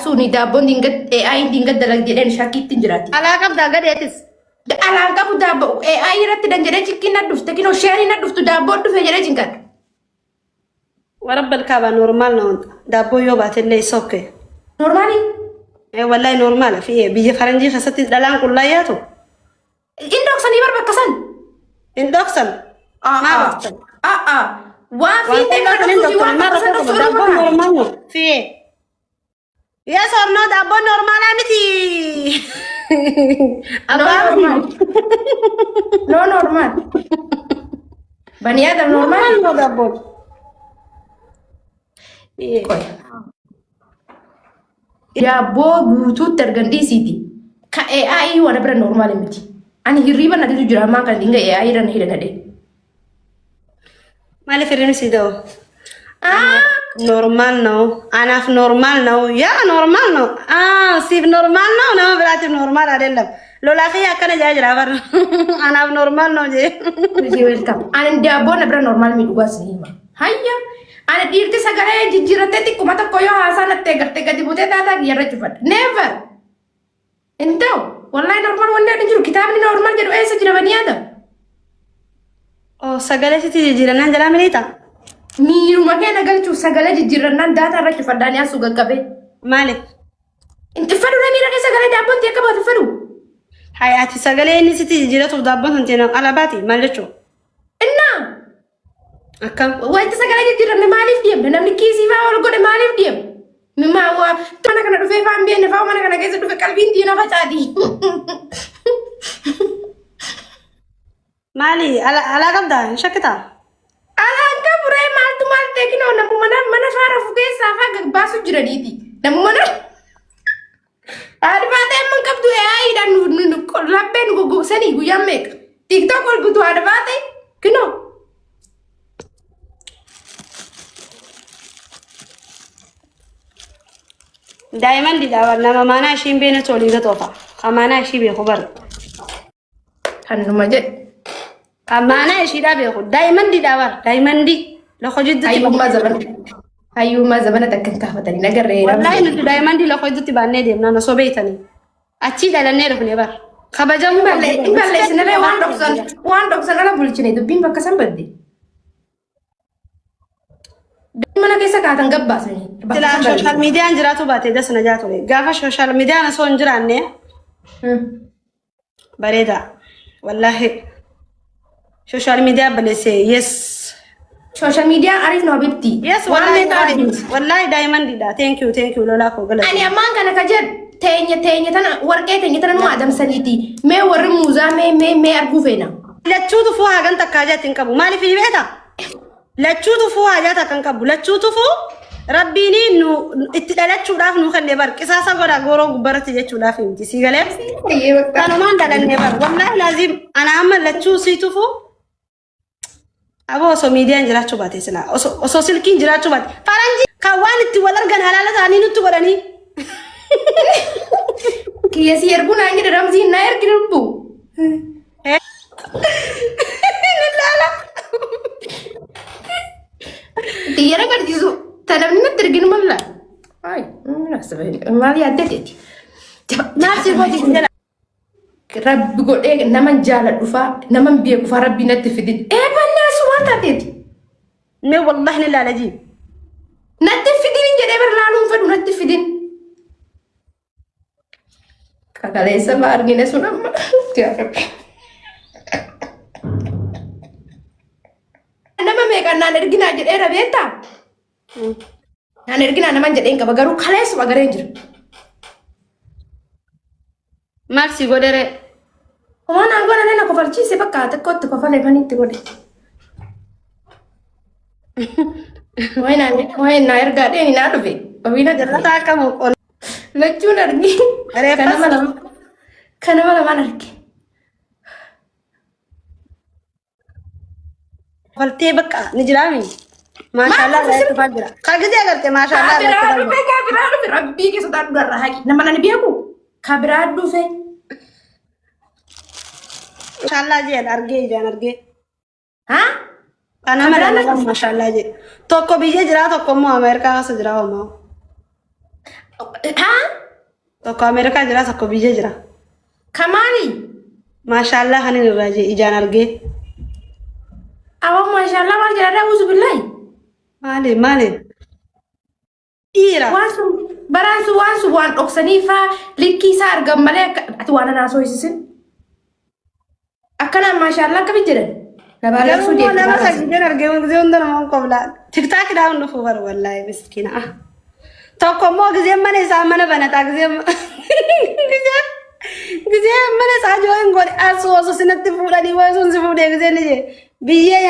Asuuni daabboon dingat AI dingat dalag jedheen shakkiitti hin jiraatti. Alaa qabdaa gadeetis. Alaan qabu daabboo AI irratti dan jedhee cikkiin na dhufte kinoo sheerii na dhuftu daabboon dhufe jedhee cinqadha. Warabba alkaabaa normaal na wanta. Daabboo yoo baatellee isa okkee. Normaalii? Eh, wallahi normaala fi biyya faranjii keessatti dhalaan qullaa yaatu Hin dhoksanii bar bakka san. hin dhoksan. Maa dhoksan? Aa waan Waan fiixee qullaa kana san hin dhoksuufi dhoksan. waan Maa bakka san rakkoo dhoksu qaba? irra Daabboon fakkaata. normaal no. Fi'ee. Yes or no daabboon normaalaa miti. No Abbaa normal. No normal. Bani Adam normal. normaal no daabboon. Fi'ee. Qoy. Daabboo guutuutti argan dhiisiiti. Ka AI waan bira normaal miti. Ani hirriiba na didu jira ammaan kan dinga AI irra na hidha nadhee. Maaliif hirribni si da'u? Normaal no. Anaaf normaal no. Yaa normaal no. Ah, siif normaal no. Nama biraatiif normaal adeellam. Lolaa kiyya akkana jaa jira bar. Anaaf normaal no jee. Welcome. Ani daabboo na bira normaal mi dhugaa si hima. Hayya. Ani dhiirti sagalee jijjiirrattee xiqquma tokko yoo haasaa nattee gartee gadi buutee taataa kiyyarra cufadha. Never. Hin ta'u. Wallahi normaal wanni hin jiru. Kitaabni normaal jedhu eessa jira banii yaada? Oh, sagalee sitti jijjiirannaan jalaa miliita? Miiruma kee na galchuuf sagalee jijjiirrannaan daataa irra cufadhaan yaasuu qaqqabee. Maaliif? Hin fedhu na miira kee sagalee daabboon ta'e akka baatu fedhu. Hay ati sagalee inni sitti jijjiiratuuf daabboon sun teenaan ala baati maal jechuu? Innaa Akkam? wayita sagalee jijjiiranne maaliif deemna? Namni kiisii fa'aa ol godhe maaliif deema? Mimaa waa mana kana dhufee fa'aa hin beekne fa'aa mana kana keessa dhufe qalbiin diina facaati. Maali ala alaa qabdaa hin shakkitaa? Alaan qaburee maaltu maal ta'e kinoo namu mana mana fa'aa rafu keessaa fa'aa baasu jiraniiti. Namu mana haadha ta'e amma hin qabdu AIdhaan laphee nu goggogsanii guyyaan meeqa? TikTok ol guutuu haadha baate kinoo. Daa'imman didhaa nama maanaa ishii hin beeknetu waliin gatoofa. Kan maanaa ishii beeku bara. Kanuma jedhe. Kan maanaa ishiidhaa beeku. Daa'imman didhaa bara. Daa'imman di. Lafa jidduutti. Hayyummaa zabana. Hayyummaa zabana takka hin kaafatanii nagarree. Wallaahi nuti daa'imman di lafa jidduutti baannee deemnaan osoo beektanii. Achii dhalannee dhufne bara. Kabajamuu qabdu. Hin balleessinaree waan dhoksan waan dhoksan ala bulchine dubbiin bakka san badde. Mana keessa kaatan gabbaasanii. Bakka Silaa san sooshaal badde. miidiyaan jiraatu baate das na jaa ture. Gaafa sooshaal miidiyaan osoo hin jiraanne bareeda. Wallaahi. Sooshaal miidiyaa balleesse. Yes. Sooshaal miidiyaan ariif nu habibti. Yes, Waan wallaahi meeqa arginu. wallaahi daa'imandiidha. Thank you, thank you lolaa koo galata. Ani ammaan kana ka jedhu teenya teenya tana warqee teenya tana nu adamsaniiti. Mee warri muuzaa mee mee mee arguu feena. Lachuu tufuu hagan takka haajaa ittiin qabu. Maaliif hin beektaa? Lachuu tufuu haajaa takka hin qabu. Lachuu tufuu rabbiin nu itti dhalachuudhaaf nu kenne bar qisaasa godha gooroo gubbarratti jechuudhaaf miti. Sii galee? Kanumaan dhalannee bar. Wallaahi laaziim ana amma lachuu sii tufuu Aboo osoo miidiyaan jiraachuu baate silaa osoo osoo silkiin jiraachuu baate faranjii kan waan itti wal argan halaala ta'anii nutti godhanii. Kiyya si erguu naan jedhe ramziin naa ergi lubbu. Ni laala. Xiyyara agarsiisu ta namni natti erginu malla. Ay, maal yaaddee teeti? Maal si gooti jala. Rabbi godhee naman jaaladhu faa naman beeku faa rabbi natti fidin. Ee bannaa sumaan taateeti. Mee wallahi ni laala jii. Natti fidin hin jedhee bar laaluun fedhu natti fidin. Kakaleessa faa argine sun amma. Yaa Rabbi. Nama meeqaan naan erginaa jedheera beektaa? Naan erginaa naman jedheen qaba garuu kaleessuma gareen jira. Maal si godhere? Homaa naan godhane na kofalchiise bakka xiqqootti kofalee manitti godhe. Wayi naa ergaa dheeni naa dhufe. Ofii na dhufe. Jallata akkam qon. Lachuun argi. Reeffas. Kanama lama. Kanama lamaan arge. Faltee bakka ni jiraami. Maashaallah Maal irraa tufaa jira. Kaa gizee agarte maashaallah irraa Kabiraa tufaa dhufe jira. kabiraa dhufe rabbii keessa taatu irraa haqi. Nama nani beeku kabiraa dhufe. Maashaallah jeen argee ijaan argee. Haa? Kan nama Kabiraa lama maashaallah jee. Tokko biyya jira tokko immoo Ameerikaa keessa jira homaa. Haa? Tokko Ameerikaa jira, tokko biyya jira. Kamaali? Maashaallah kan inni irraa ijaan argee. Awwa maashaallah maal jedhaa uzu billahi. Maali maali? Dhiira. Waan sun baraan sun waan sun waan dhoksanii faa likkii isaa argan malee akka ati waan anaa sooyisisin. Akkanaan maashaallah akkamitti jedhan? Na Garuu baalaksuu immoo deemti nama baalaksuu. san ijaan argee gisee hunda nama hin qobla. Tiktaakidhaa hin dhufu bara wallaahi miskiina. Tokko immoo gisee mana isaa mana banataa gisee gisee gisee mana isaa jooyin godhe asuu osoo sinatti fuudhanii wayi sun si fuudhee gisee ni jee biyyee.